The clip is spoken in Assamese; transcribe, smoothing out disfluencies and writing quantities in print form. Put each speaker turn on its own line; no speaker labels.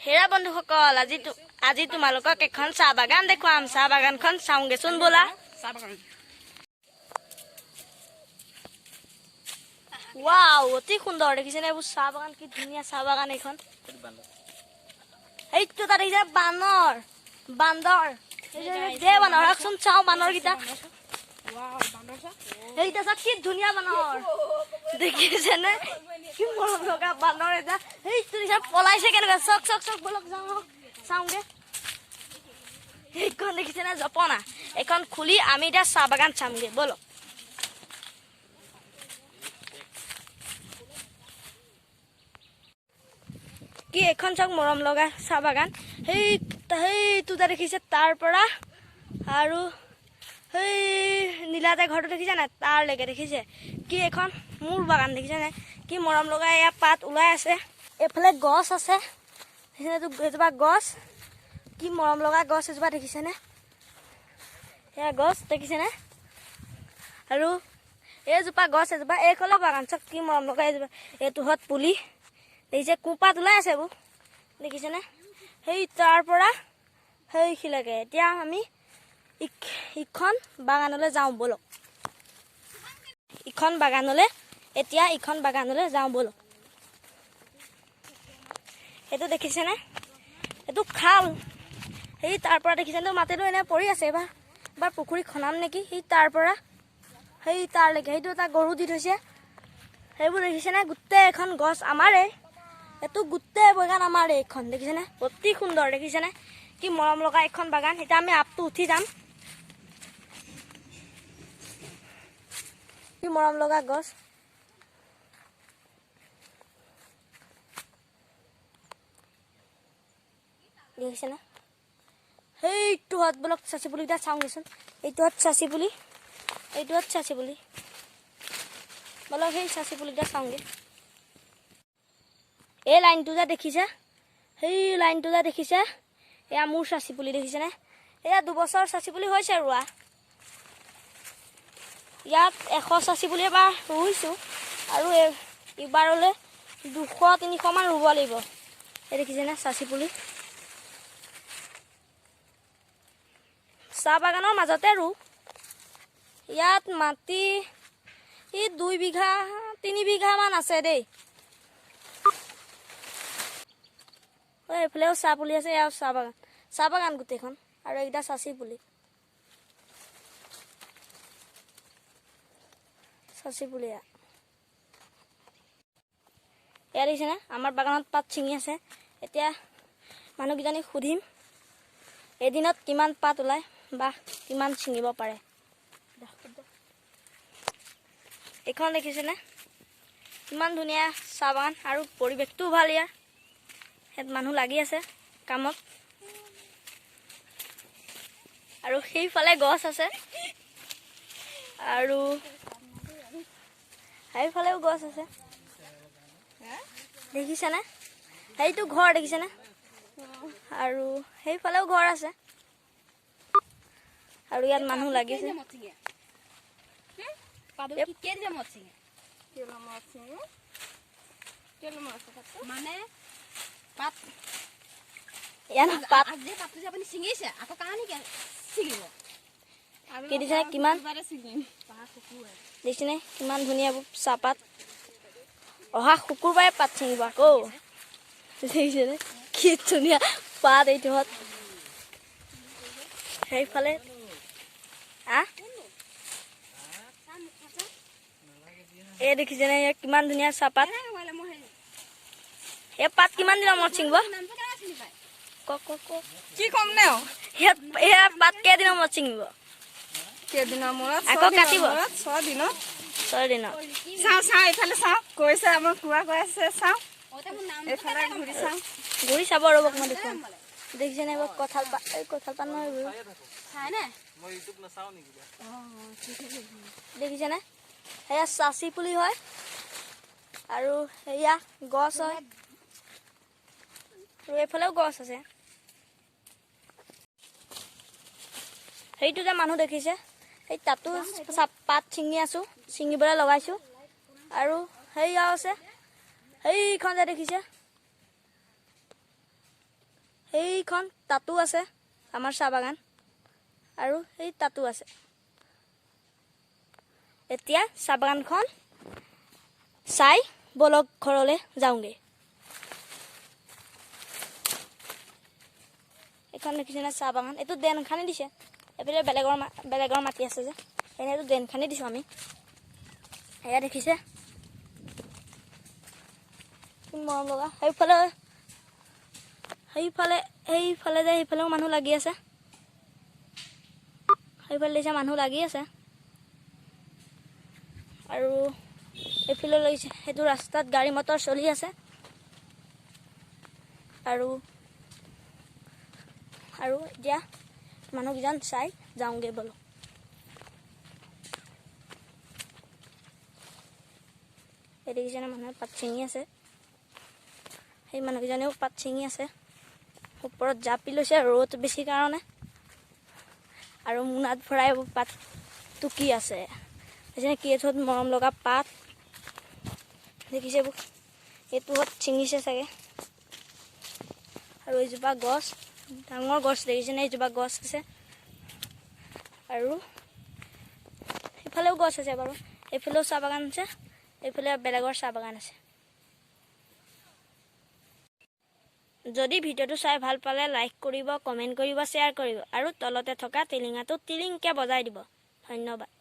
হেৰা বন্ধুসকল, আজি তোমালোকক এখন চাহ বাগান দেখুৱাম। চাহ বাগানখন চাওঁগেচোন ব'লা। ৱাও, অতি সুন্দৰ দেখিছেনে এইবোৰ চাহ বাগান? কি ধুনীয়া চাহ বাগান এইখন। এইটো তাত দেখিছে বানৰ, বান্দৰ, ধেৰ বানৰ। আহকচোন চাওঁ বানৰকেইটা। এইকেইটা চাওক, কি ধুনীয়া বানৰ দেখিছেনে? কি মৰম লগা বানৰ এটা। সেইটো দেখিছে পলাইছে কেনেকুৱা। চাওক চাওক চাওক, ব'লক যাওঁ চাওঁগে। সেইখন দেখিছেনে জপনা, এইখন খুলি আমি এতিয়া চাহ বাগান চামগে, ব'লক। কি এইখন চাওক মৰম লগা চাহ বাগান। সেইটো দেখিছে তাৰ পৰা আৰু সেই নীলাতে ঘৰটো দেখিছে নাই, তাৰলৈকে দেখিছে। কি এইখন মোৰ বাগান দেখিছে নাই, কি মৰম লগা। এয়া পাত ওলাই আছে, এইফালে গছ আছে, এজোপা গছ, কি মৰম লগা গছ এজোপা দেখিছেনে? সেয়া গছ দেখিছেনে? আৰু এইজোপা গছ এজোপা, এইফালে বাগান চাওক কি মৰম লগা এজোপা। এইটোহঁত পুলি দেখিছে, কোঁহপাত ওলাই আছে এইবোৰ দেখিছেনে? সেই তাৰ পৰা সেইখিলৈকে। এতিয়া আমি ইখন বাগানলৈ যাওঁ ব'লক। ইখন বাগানলৈ, এতিয়া ইখন বাগানলৈ যাওঁ ব'লক। এইটো দেখিছেনে? এইটো খাল। সেই তাৰ পৰা দেখিছেনে মাটিটো এনে পৰি আছে। এবাৰ পুখুৰী খনাম নেকি? সেই তাৰ পৰা সেই তাৰলৈকে। সেইটো এটা গৰু দি থৈছে। সেইবোৰ দেখিছেনে? গোটেই এখন গছ আমাৰে, এইটো গোটেই বাগান আমাৰে এইখন দেখিছেনে? অতি সুন্দৰ দেখিছেনে? কি মৰম লগা এইখন বাগান। এতিয়া আমি আপটো উঠি যাম। কি মৰম লগা গছ। দেখিছেনে? সেইটো হাত বোলক চাচি পুলিকেইটা চাওঁগেচোন। এইটো হাত চাচি পুলি, এইটো হাত চাচি পুলি। বলক সেই চাচি পুলিকেইটা চাওঁগে। এই লাইনটো যে দেখিছে, সেই লাইনটো যে দেখিছে, এয়া মোৰ চাচি পুলি দেখিছেনে? এয়া 2 বছৰ চাচি পুলি হৈছে ৰোৱা। ইয়াত 100 চাচি পুলি এবাৰ ৰুইছোঁ আৰু এইবাৰলৈ 200-300মান ৰুব লাগিব। এই দেখিছেনে চাচি পুলি? চাহ বাগানৰ মাজতে ৰুওঁ। ইয়াত মাটি এই 2 বিঘা 3 বিঘামান আছে দেই। এইফালেও চাহ পুলি আছে। এয়াও চাহ বাগান, চাহ বাগান গোটেইখন। আৰু এইকেইটা চাচি পুলি, চাচি পুলি। এয়া এয়া দেখিছেনে? আমাৰ বাগানত পাত ছিঙি আছে। এতিয়া মানুহকেইজনীক সুধিম এদিনত কিমান পাত ওলায় বা কিমান ছিঙিব পাৰে। এইখন দেখিছেনে? কিমান ধুনীয়া চাহ বাগান আৰু পৰিৱেশটোও ভাল ইয়াৰ। ইয়াত মানুহ লাগি আছে কামত। আৰু সেইফালে গছ আছে আৰু সেইফালেও গছ আছে দেখিছেনে? সেইটো ঘৰ দেখিছেনে? আৰু সেইফালেও ঘৰ আছে। আৰু ইয়াত মানুহ লাগিছে।
মানে পাত
ইয়াত পাত
আজি পাতটো যে আপুনি ছিঙিছে, আকৌ কাহানি ছিঙিব?
কি দিছে কিমান দেখিছেনে? কিমান ধুনীয়া এইবোৰ চাহপাত। অহা শুকুৰবাৰে পাত ছিঙিব আকৌ। দেখিছেনে কি ধুনীয়া পাত এইটোহঁত। সেইফালে এই দেখিছেনে ইয়াত কিমান ধুনীয়া চাহপাত। এই পাত কিমান দিনৰ মূৰত ছিঙিব? কওক কওক কওক।
কি ক'ম নে?
ইয়াত এয়া পাত কেইদিনৰ মূৰত ছিঙিব?
কেইদিনৰ মূৰত?
আকৌ কাটিব?
6 দিনত।
6 দিনত।
চাওঁ চাওঁ, এইফালে চাওঁ, কৈছে আমাৰ কোৱা কৈ আছে, চাওঁ এইফালে ঘূৰি চাওঁ।
ঘূৰি চাব, ৰ'ব মই দেখুৱাম। দেখিছেনে এইবোৰ কঁঠাল পাত? এই কঁঠাল পাত নহয় এইবোৰ। দেখিছেনে? সেয়া চাচি পুলি হয় আৰু সেয়া গছ হয় আৰু এইফালেও গছ আছে। সেইটো যে মানুহ দেখিছে, সেই তাতো পাত ছিঙি আছো, ছিঙিবলৈ লগাইছো। আৰু সেইয়াও আছে, সেইখন যে দেখিছে। সেইখন তাতো আছে আমাৰ চাহ বাগান, আৰু সেই তাতো আছে। এতিয়া চাহ বাগানখন চাই বলক ঘৰলৈ যাওঁগৈ। এইখন দেখিছেনে চাহ বাগান? এইটো ড্ৰেইন খান্দি দিছে। এইফালে বেলেগৰ মাটি আছে যে, সেইকাৰণে এইটো ড্ৰেইন খান্দি দিছোঁ আমি। এয়া দেখিছে কি মৰম লগা। সেইফালে সেইফালে সেইফালে যে সেইফালেও মানুহ লাগি আছে। সেইফালে দেখিছে মানুহ লাগি আছে। আৰু এইফালে লাগিছে, সেইটো ৰাস্তাত গাড়ী মটৰ চলি আছে। আৰু আৰু এতিয়া মানুহকেইজন চাই যাওঁগৈ ব'লো। এই দেখিছেনে মানুহে পাত ছিঙি আছে। সেই মানুহকেইজনেও পাত ছিঙি আছে। ওপৰত জাপি লৈছে ৰ'দ বেছি কাৰণে, আৰু মোনাত ভৰাই পাত টুকি আছে। দেখিছেনে কি এইটোত মৰম লগা পাত দেখিছে এইবোৰ? এইটোত ছিঙিছে চাগে। আৰু এইজোপা গছ ডাঙৰ গছ দেখিছেনে? এইজোপা গছ আছে। আৰু সেইফালেও গছ আছে বাৰু। এইফালেও চাহ বাগান আছে, এইফালে বেলেগৰ চাহ বাগান আছে। যদি ভিডিঅ'টো চাই ভাল পালে লাইক কৰিব, কমেণ্ট কৰিব, শ্বেয়াৰ কৰিব, আৰু তলতে থকা টিলিঙাটো টিলিংকৈ বজাই দিব। ধন্যবাদ।